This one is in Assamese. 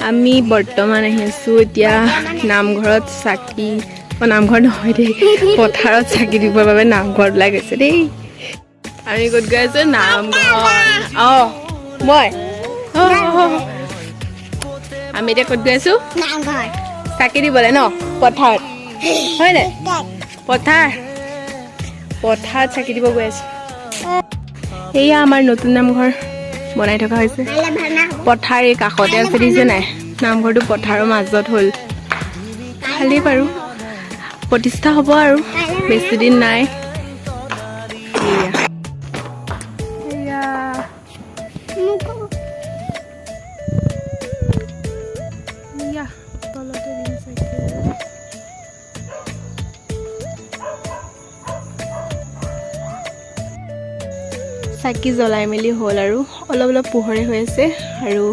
আমি বৰ্তমান আহি আছোঁ এতিয়া নামঘৰত চাকি, অ, নামঘৰ নহয় দেই, পথাৰত চাকি দিবৰ বাবে নামঘৰত ওলাই গৈছে দেই। আমি ক'ত গৈ আছোঁ? নামঘৰ। অঁ, মই অঁ, আমি এতিয়া ক'ত গৈ আছোঁ? নামঘৰ। চাকি দিবলৈ ন পথাৰত, হয় নাই? পথাৰত চাকি দিব গৈ আছোঁ। এয়া আমাৰ নতুন নামঘৰ বনাই থকা হৈছে। কাইলৈ ভাওনা হ'ব। পথাৰ এই কাষতে আছে, দেখিছে নাই? নামঘৰটো পথাৰৰ মাজত হ'ল। খালি বাৰু প্ৰতিষ্ঠা হ'ব আৰু বেছি দিন নাই। এয়া এয়া। মোকো। এয়া তলতে দিম চাকি। চাকি জ্বলাই মেলি হ'ল আৰু অলপ অলপ পোহৰে হৈ আছে আৰু।